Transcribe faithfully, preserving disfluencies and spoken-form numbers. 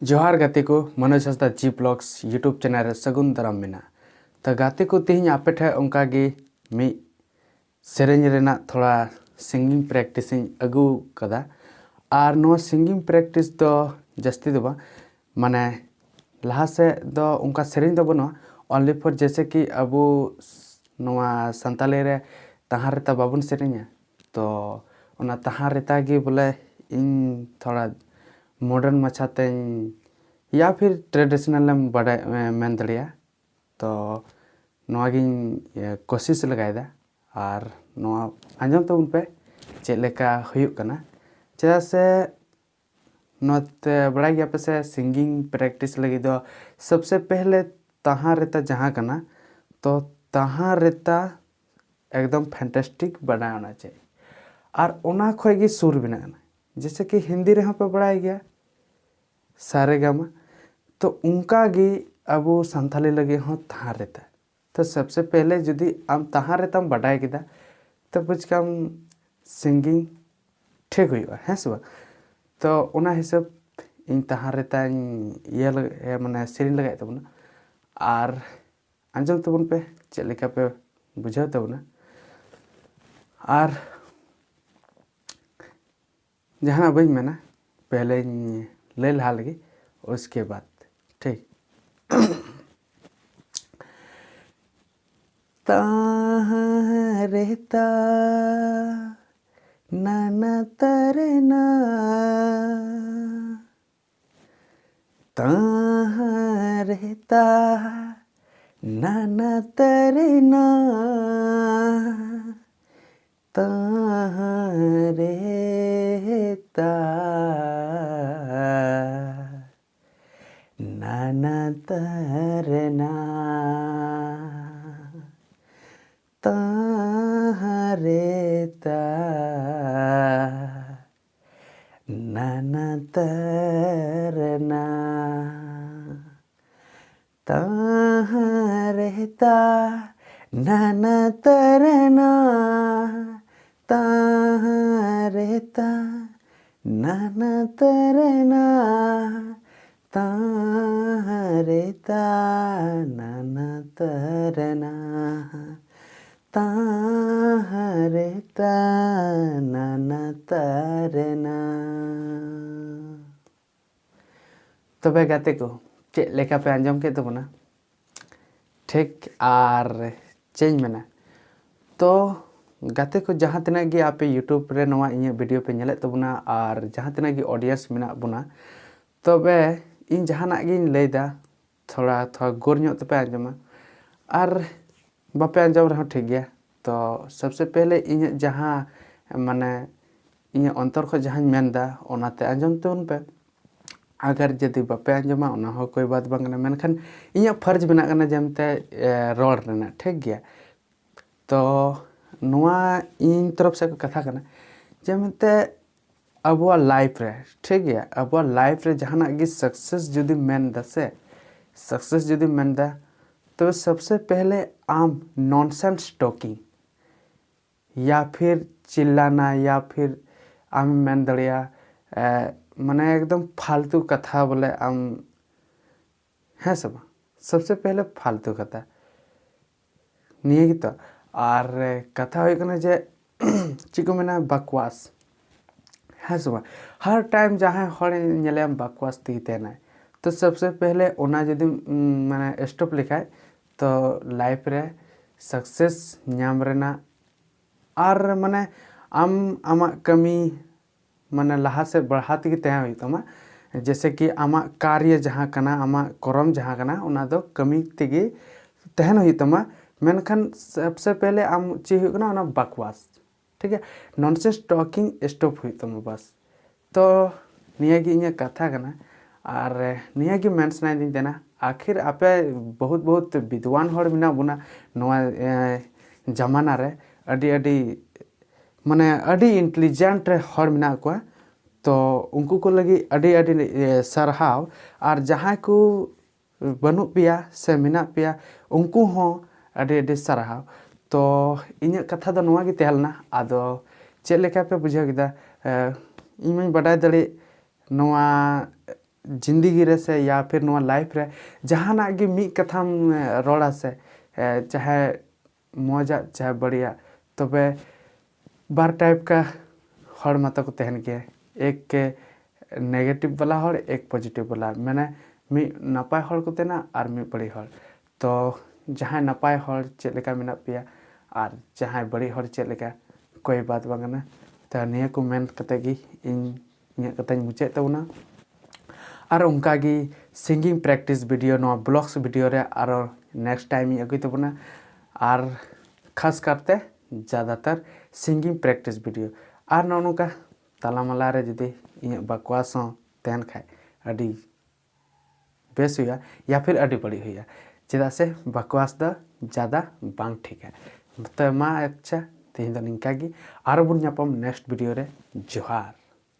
ᱡᱚᱦᱟᱨ ᱜᱟᱛᱮ ᱠᱚ, ᱢᱚᱱᱳᱡᱽ ᱦᱟᱸᱥᱫᱟ G Vlogs YouTube channel ᱨᱮ ᱥᱟᱹᱜᱩᱱ ᱫᱟᱨᱟᱢ ᱢᱮᱱᱟᱜᱼᱟ᱾ ᱛᱚ ᱜᱟᱛᱮ ᱠᱚ, ᱛᱮᱦᱮᱧ ᱟᱯᱮ ᱴᱷᱮᱱ ᱚᱱᱠᱟ ᱜᱮ ᱢᱤᱫ ᱥᱮᱨᱮᱧ ᱨᱮᱱᱟᱜ ᱛᱷᱚᱲᱟ singing practice ᱤᱧ ᱟᱹᱜᱩ ᱠᱟᱫᱟ᱾ ᱟᱨ ᱱᱚᱣᱟ singing practice ᱫᱚ ᱡᱟᱹᱥᱛᱤ ᱫᱚ ᱵᱟᱝ, ᱢᱟᱱᱮ ᱞᱟᱦᱟ ᱥᱮᱫ ᱫᱚ ᱚᱱᱠᱟ ᱥᱮᱨᱮᱧ ᱫᱚ ᱵᱟᱹᱱᱩᱜᱼᱟ, only for ᱡᱮᱭᱥᱮ ᱠᱤ ᱟᱵᱚ ᱱᱚᱣᱟ ᱥᱟᱱᱛᱟᱞᱤ ᱨᱮ ᱛᱟᱦᱟᱸ ᱨᱮᱛᱟ ᱵᱟᱵᱚᱱ ᱥᱮᱨᱮᱧᱟ, ᱛᱚ ᱚᱱᱟ ᱛᱟᱦᱟᱸ ᱨᱮᱛᱟ ᱜᱮ ᱵᱚᱞᱮ ᱤᱧ ᱛᱷᱚᱲᱟ modern ᱢᱟᱪᱷᱟ ᱛᱮᱧ ᱭᱟ ᱯᱷᱤᱨ traditional ᱮᱢ ᱵᱟᱰᱟᱭ, ᱮ, ᱢᱮᱱ ᱫᱟᱲᱮᱭᱟᱜᱼᱟ᱾ ᱛᱚ ᱱᱚᱣᱟ ᱜᱤᱧ, ᱤᱭᱟᱹ, ᱠᱳᱥᱤᱥ ᱞᱮᱜᱟᱭᱮᱫᱟ᱾ ᱟᱨ ᱱᱚᱣᱟ ᱟᱸᱡᱚᱢ ᱛᱟᱵᱚᱱ ᱯᱮ ᱪᱮᱫ ᱞᱮᱠᱟ ᱦᱩᱭᱩᱜ ᱠᱟᱱᱟ᱾ ᱪᱮᱫᱟᱜ ᱥᱮ ᱱᱚᱛᱮ ᱵᱟᱲᱟᱭ ᱜᱮᱭᱟ ᱯᱮ ᱥᱮ, singing practice ᱞᱟᱹᱜᱤᱫ ᱫᱚ ᱥᱚᱵᱥᱮ ᱯᱮᱦᱞᱮ ᱛᱟᱦᱟᱸ ᱨᱮᱛᱟ ᱡᱟᱦᱟᱸ ᱠᱟᱱᱟ, ᱛᱚ ᱛᱟᱦᱟᱸ ᱨᱮᱛᱟ ᱮᱠᱫᱚᱢ fantastic ᱵᱟᱰᱟᱭ ᱚᱱᱟ ᱪᱮᱫ᱾ ᱟᱨ ᱚᱱᱟ ᱠᱷᱚᱡ ᱜᱮ ᱥᱩᱨ ᱵᱮᱱᱟᱜ ᱠᱟᱱᱟ᱾ ᱡᱮᱭᱥᱮ ᱠᱤ ᱦᱤᱱᱫᱤ ᱨᱮᱦᱚᱸ ᱯᱮ ᱵᱟᱲᱟᱭ ᱜᱮᱭᱟ, ᱥᱟᱨᱮᱜᱟᱢᱟ᱾ ᱛᱚ ᱚᱱᱠᱟ ᱜᱮ ᱟᱵᱚ ᱥᱟᱱᱛᱷᱟᱞᱤ ᱞᱟᱹᱜᱤᱫ ᱦᱚᱸ ᱛᱟᱦᱟᱸ ᱨᱮᱛᱟ᱾ ᱛᱚ ᱥᱚᱵᱥᱮ ᱯᱮᱦᱞᱮ ᱡᱩᱫᱤ ᱟᱢ ᱛᱟᱦᱟᱸ ᱨᱮᱛᱟᱢ ᱵᱟᱰᱟᱭ ᱠᱮᱫᱟ, ᱛᱚ ᱵᱩᱡᱽ ᱠᱟᱢ singing ᱴᱷᱤᱠ ᱦᱩᱭᱩᱜᱼᱟ, ᱦᱮᱸ ᱥᱮ ᱵᱟᱝ? ᱛᱚ ᱚᱱᱟ ᱦᱤᱥᱟᱹᱵ ᱤᱧ ᱛᱟᱦᱟᱸ ᱨᱮᱛᱟᱧ ᱤᱭᱟᱹ ᱞᱟᱹᱜᱤᱫ, ᱢᱟᱱᱮ ᱥᱮᱨᱮᱧ ᱞᱟᱜᱟᱭᱮᱫ ᱛᱟᱵᱚᱱᱟ᱾ ᱟᱨ ᱟᱸᱡᱚᱢ ᱛᱟᱵᱚᱱ ᱯᱮ ᱪᱮᱫ ᱞᱮᱠᱟ ᱯᱮ ᱵᱩᱡᱷᱟᱹᱣ ᱛᱟᱵᱚᱱᱟ᱾ ᱟᱨ ᱡᱟᱦᱟᱱᱟᱜ ᱵᱟᱹᱧ ᱢᱮᱱᱟ, ᱯᱮᱦᱞᱮᱧ ᱞᱟᱹᱭ ᱞᱟᱦᱟ ᱞᱮᱜᱮ, ᱩᱥᱠᱮ ᱵᱟᱫ᱾ ᱴᱷᱤᱠ᱾ ᱛᱟᱦᱟᱸ ᱨᱮᱛᱟ ᱱᱟᱱᱟ ᱛᱟᱨᱮᱱᱟ, ᱛᱟᱦᱟᱸ ᱨᱮᱛᱟ ᱱᱟᱱᱟ ᱛᱟᱨᱮᱱᱟ, ᱛᱟᱦᱟᱸ ᱨᱮᱛᱟ ᱱᱟᱱᱟ ᱛᱟᱨᱮᱱᱟ, ᱛᱟᱦᱟᱸ ᱨᱮᱛᱟ ᱱᱟᱱᱟ ᱛᱟᱨᱮᱱᱟ, ᱛᱟᱦᱟᱸ ᱨᱮᱛᱟ ᱱᱟᱱᱟ ᱛᱟᱨᱮᱱᱟ, ᱛᱟᱦᱟᱸ ᱨᱮᱛᱟ ᱱᱟᱱᱟ ᱛᱟᱨᱮᱱᱟ, ᱛᱟᱦᱟᱨᱮ ᱛᱟᱱᱟᱱᱟ ᱛᱟᱨᱟᱱᱟ, ᱛᱟᱦᱟᱨᱮ ᱛᱟᱱᱟᱱᱟ ᱛᱟᱨᱟᱱᱟ᱾ ᱛᱚᱵᱮ ᱜᱟᱛᱮ ᱠᱚ, ᱪᱮᱫ ᱞᱮᱠᱟ ᱯᱮ ᱟᱸᱡᱚᱢ ᱠᱮᱫ ᱛᱟᱵᱚᱱᱟ? ᱴᱷᱤᱠ, ᱟᱨ ᱪᱮᱫ ᱤᱧ ᱢᱮᱱᱟ, ᱛᱚ ᱜᱟᱛᱮ ᱠᱚ, ᱡᱟᱦᱟᱸ ᱛᱤᱱᱟᱹᱜ ᱜᱮ ᱟᱯᱮ YouTube ᱨᱮ ᱱᱚᱣᱟ ᱤᱧᱟᱹᱜ video ᱯᱮ ᱧᱮᱞᱮᱫ ᱛᱟᱵᱚᱱᱟ ᱟᱨ ᱡᱟᱦᱟᱸ ᱛᱤᱱᱟᱹᱜ ᱜᱮ audience ᱢᱮᱱᱟᱜ ᱵᱚᱱᱟ, ᱛᱚᱵᱮ ᱤᱧ ᱡᱟᱦᱟᱱᱟᱜ ᱜᱤᱧ ᱞᱟᱹᱭᱫᱟ, ᱛᱷᱚᱲᱟ ᱛᱷᱚᱲᱟ ᱜᱳᱨ ᱧᱚᱜ ᱛᱮᱯᱮ ᱟᱸᱡᱚᱢᱟ, ᱟᱨ ᱵᱟᱯᱮ ᱟᱸᱡᱚᱢ ᱨᱮᱦᱚᱸ ᱴᱷᱤᱠ ᱜᱮᱭᱟ᱾ ᱛᱚ ᱥᱚᱵᱥᱮ ᱯᱮᱦᱞᱮ ᱤᱧᱟᱹᱜ ᱡᱟᱦᱟᱸ, ᱢᱟᱱᱮ, ᱤᱧᱟᱹᱜ ᱚᱱᱛᱚᱨ ᱠᱷᱚᱱ ᱡᱟᱦᱟᱸᱧ ᱢᱮᱱᱫᱟ, ᱚᱱᱟᱛᱮ ᱟᱸᱡᱚᱢ ᱛᱟᱵᱚᱱ ᱯᱮ᱾ ᱟᱜᱟᱨ ᱡᱩᱫᱤ ᱵᱟᱯᱮ ᱟᱸᱡᱚᱢᱟ, ᱚᱱᱟ ᱦᱚᱸ ᱠᱳᱭ ᱵᱟᱛ ᱵᱟᱝ ᱠᱟᱱᱟ, ᱢᱮᱱᱠᱷᱟᱱ ᱤᱧᱟᱹᱜ ᱯᱷᱟᱨᱡᱽ ᱢᱮᱱᱟᱜ ᱠᱟᱱᱟ ᱡᱮ ᱢᱮᱱᱛᱮ, ᱮ, ᱨᱚᱲ ᱨᱮᱱᱟᱜ, ᱴᱷᱤᱠ ᱜᱮᱭᱟ᱾ ᱛᱚ ᱱᱚᱣᱟ ᱤᱧ ᱛᱚᱨᱚᱯ ᱥᱮᱫ ᱠᱷᱚᱱ ᱠᱟᱛᱷᱟ ᱠᱟᱱᱟ ᱡᱮ ᱢᱮᱱᱛᱮ ᱟᱵᱚᱣᱟᱜ life ᱨᱮ, ᱴᱷᱤᱠ ᱜᱮᱭᱟ, ᱟᱵᱚᱣᱟᱜ life ᱨᱮ ᱡᱟᱦᱟᱱᱟᱜ ᱜᱮ success ᱡᱩᱫᱤᱢ ᱢᱮᱱ ᱫᱟ ᱥᱮ, success ᱡᱩᱫᱤᱢ ᱢᱮᱱ ᱫᱟ, ᱛᱚᱵᱮ ᱥᱚᱵᱥᱮ ᱯᱮᱦᱞᱮ ᱟᱢ nonsense talking ᱭᱟ ᱯᱷᱤᱨ ᱪᱤᱞᱞᱟᱱᱟ ᱭᱟ ᱯᱷᱤᱨ ᱟᱢ ᱢᱮᱱ ᱫᱟᱲᱮᱭᱟᱜᱼᱟ, ᱮ, ᱢᱟᱱᱮ ᱮᱠᱫᱚᱢ ᱯᱷᱟᱞᱛᱩ ᱠᱟᱛᱷᱟ ᱵᱚᱞᱮ ᱟᱢ, ᱦᱮᱸ ᱥᱮ ᱵᱟᱝ? ᱥᱚᱵᱥᱮ ᱯᱮᱦᱞᱮ ᱯᱷᱟᱞᱛᱩ ᱠᱟᱛᱷᱟ ᱱᱤᱭᱟᱹ ᱜᱮᱛᱚ᱾ ᱟᱨ ᱠᱟᱛᱷᱟ ᱦᱩᱭᱩᱜ ᱠᱟᱱᱟ ᱡᱮ ᱪᱮᱫ ᱠᱚ ᱢᱮᱱᱟ, ᱵᱟᱠᱣᱟᱥ, ᱦᱮᱸ ᱥᱮ ᱵᱟᱝ? ᱦᱟᱨ time ᱡᱟᱦᱟᱸᱭ ᱦᱚᱲ ᱧᱮᱞᱮᱭᱟᱢ ᱵᱟᱠᱣᱟᱥ ᱛᱮᱜᱮ ᱛᱟᱦᱮᱱᱟᱭ᱾ ᱛᱚ ᱥᱚᱵᱥᱮ ᱯᱮᱦᱞᱮ ᱚᱱᱟ ᱡᱩᱫᱤᱢ, ᱩᱢ, ᱢᱟᱱᱮ stop ᱞᱮᱠᱷᱟᱡ, ᱛᱚ life ᱨᱮ success ᱧᱟᱢ ᱨᱮᱱᱟᱜ ᱟᱨ ᱢᱟᱱᱮ ᱟᱢ ᱟᱢᱟᱜ ᱠᱟᱹᱢᱤ ᱢᱟᱱᱮ ᱞᱟᱦᱟ ᱥᱮᱫ ᱵᱟᱲᱦᱟᱣ ᱛᱮᱜᱮ ᱛᱟᱦᱮᱸ ᱦᱩᱭᱩᱜ ᱛᱟᱢᱟ᱾ ᱡᱮᱭᱥᱮ ᱠᱤ ᱟᱢᱟᱜ ᱠᱟᱨᱭᱚ ᱡᱟᱦᱟᱸ ᱠᱟᱱᱟ, ᱟᱢᱟᱜ ᱠᱚᱨᱚᱢ ᱡᱟᱦᱟᱸ ᱠᱟᱱᱟ, ᱚᱱᱟ ᱫᱚ ᱠᱟᱹᱢᱤ ᱛᱮᱜᱮ ᱛᱟᱦᱮᱱ ᱦᱩᱭᱩᱜ ᱛᱟᱢᱟ᱾ ᱢᱮᱱᱠᱷᱟᱱ ᱥᱚᱵᱥᱮ ᱯᱮᱦᱞᱮ ᱟᱢ ᱪᱮᱫ ᱦᱩᱭᱩᱜ ᱠᱟᱱᱟ, ᱚᱱᱟ ᱵᱟᱠᱣᱟᱥ, ᱴᱷᱤᱠ ᱜᱮᱭᱟ, nonsense talking stop ᱦᱩᱭᱩᱜ ᱛᱟᱢᱟ ᱵᱟᱥ᱾ ᱛᱚ ᱱᱤᱭᱟᱹ ᱜᱮ ᱤᱧᱟᱹᱜ ᱠᱟᱛᱷᱟ ᱠᱟᱱᱟ᱾ ᱟᱨ ᱱᱤᱭᱟᱹ ᱜᱮ ᱢᱮᱱ ᱥᱟᱱᱟᱭᱮᱫᱤᱧ ᱛᱟᱦᱮᱱᱟ, ᱟᱠᱷᱤᱨ ᱟᱯᱮ ᱵᱚᱦᱩᱛ ᱵᱚᱦᱩᱛ ᱵᱤᱫᱣᱟᱱ ᱦᱚᱲ ᱢᱮᱱᱟᱜ ᱵᱚᱱᱟ ᱱᱚᱣᱟ, ᱮ, ᱡᱟᱢᱟᱱᱟ ᱨᱮ, ᱟᱹᱰᱤ ᱟᱹᱰᱤ ᱢᱟᱱᱮ ᱟᱹᱰᱤ intelligent ᱨᱮ ᱦᱚᱲ ᱢᱮᱱᱟᱜ ᱠᱚᱣᱟ᱾ ᱛᱚ ᱩᱱᱠᱩ ᱠᱚ ᱞᱟᱹᱜᱤᱫ ᱟᱹᱰᱤ ᱟᱹᱰᱤ, ᱮ, ᱥᱟᱨᱦᱟᱣ᱾ ᱟᱨ ᱡᱟᱦᱟᱸᱭ ᱠᱚ ᱵᱟᱹᱱᱩᱜ ᱯᱮᱭᱟ ᱥᱮ ᱢᱮᱱᱟᱜ ᱯᱮᱭᱟ, ᱩᱱᱠᱩ ᱦᱚᱸ ᱟᱹᱰᱤ ᱟᱹᱰᱤ ᱥᱟᱨᱦᱟᱣ᱾ ᱛᱚ ᱤᱧᱟᱹᱜ ᱠᱟᱛᱷᱟ ᱫᱚ ᱱᱚᱣᱟ ᱜᱮ ᱛᱟᱦᱮᱸ ᱞᱮᱱᱟ᱾ ᱟᱫᱚ ᱪᱮᱫ ᱞᱮᱠᱟ ᱯᱮ ᱵᱩᱡᱷᱟᱹᱣ ᱠᱮᱫᱟ? ᱮ, ᱤᱧ ᱢᱟᱧ ᱵᱟᱰᱟᱭ ᱫᱟᱲᱮᱭᱟᱜ ᱱᱚᱣᱟ ᱡᱤᱱᱫᱮᱜᱤ ᱨᱮ ᱥᱮ ᱭᱟ ᱯᱷᱤᱨ ᱱᱚᱣᱟ ᱞᱟᱭᱤᱯᱷ ᱨᱮ ᱡᱟᱦᱟᱱᱟᱜ ᱜᱮ ᱢᱤᱫ ᱠᱟᱛᱷᱟᱢ ᱨᱚᱲᱟ ᱥᱮ, ᱮ, ᱪᱟᱦᱮ ᱢᱚᱡᱟᱜ ᱪᱟᱦᱮ ᱵᱟᱹᱲᱤᱡᱟᱜ, ᱛᱚᱵᱮ ᱵᱟᱨ ᱴᱟᱭᱤᱯ ᱠᱟ ᱦᱚᱲ ᱢᱟᱛᱚ ᱠᱚ ᱛᱟᱦᱮᱱ ᱜᱮᱭᱟ, ᱮᱠ ᱱᱮᱜᱮᱴᱤᱵᱷ ᱵᱟᱞᱟ ᱦᱚᱲ, ᱮᱠ ᱯᱚᱡᱤᱴᱤᱵᱷ ᱵᱟᱞᱟ, ᱢᱟᱱᱮ ᱢᱤᱫ ᱱᱟᱯᱟᱭ ᱦᱚᱲ ᱠᱚ ᱛᱟᱦᱮᱱᱟ ᱟᱨ ᱢᱤᱫ ᱵᱟᱹᱲᱤᱡ ᱦᱚᱲ᱾ ᱛᱚ ᱡᱟᱦᱟᱸᱭ ᱱᱟᱯᱟᱭ ᱦᱚᱲ ᱪᱮᱫ ᱞᱮᱠᱟ ᱢᱮᱱᱟᱜ ᱯᱮᱭᱟ ᱟᱨ ᱡᱟᱦᱟᱸᱭ ᱵᱟᱹᱲᱤᱡ ᱦᱚᱲ ᱪᱮᱫ ᱞᱮᱠᱟ, ᱠᱚᱭ ᱵᱟᱛ ᱵᱟᱝ ᱠᱟᱱᱟ᱾ ᱛᱚ ᱱᱤᱭᱟᱹ ᱠᱚ ᱢᱮᱱ ᱠᱟᱛᱮ ᱜᱮ ᱤᱧ ᱤᱧᱟᱹᱜ ᱠᱟᱛᱷᱟᱧ ᱢᱩᱪᱟᱹᱫ ᱛᱟᱵᱚᱱᱟ᱾ ᱟᱨ ᱚᱱᱠᱟ ᱜᱮ ᱥᱤᱝᱜᱤᱝ ᱯᱨᱮᱠᱴᱤᱥ ᱵᱷᱤᱰᱤᱭᱳ, ᱱᱚᱣᱟ ᱵᱞᱚᱜᱥ ᱵᱷᱤᱰᱤᱭᱳ ᱨᱮ ᱟᱨᱚ ᱱᱮᱠᱥᱴ ᱴᱟᱭᱤᱢ ᱤᱧ ᱟᱹᱜᱩᱭ ᱛᱟᱵᱚᱱᱟ᱾ ᱟᱨ ᱠᱷᱟᱥ ᱠᱟᱨᱛᱮ ᱡᱟᱫᱟᱛᱟᱨ ᱥᱤᱝᱜᱤᱝ ᱯᱨᱮᱠᱴᱤᱥ ᱵᱷᱤᱰᱤᱭᱳ᱾ ᱟᱨ ᱱᱚᱜᱼᱚ ᱱᱚᱝᱠᱟ ᱛᱟᱞᱟ ᱢᱟᱞᱟ ᱨᱮ ᱡᱩᱫᱤ ᱤᱧᱟᱹᱜ ᱵᱟᱠᱣᱟᱥ ᱦᱚᱸ ᱛᱟᱦᱮᱱ ᱠᱷᱟᱡ ᱟᱹᱰᱤ ᱵᱮᱥ ᱦᱩᱭᱩᱜᱼᱟ ᱭᱟ ᱯᱷᱤᱨ ᱟᱹᱰᱤ ᱵᱟᱹᱲᱤᱡ ᱦᱩᱭᱩᱜᱼᱟ, ᱪᱮᱫᱟᱜ ᱥᱮ ᱵᱟᱠᱣᱟᱥ ᱫᱚ ᱡᱟᱫᱟ ᱵᱟᱝ ᱴᱷᱤᱠᱟ᱾ ᱛᱚ ᱢᱟ ᱟᱪᱪᱷᱟ, ᱛᱮᱦᱮᱧ ᱫᱚ ᱱᱤᱝᱠᱟ ᱜᱮ, ᱟᱨᱚ ᱵᱚᱱ ᱧᱟᱯᱟᱢ ᱱᱮᱠᱥᱴ ᱵᱷᱤᱰᱤᱭᱳ ᱨᱮ᱾ ᱡᱚᱦᱟᱨ᱾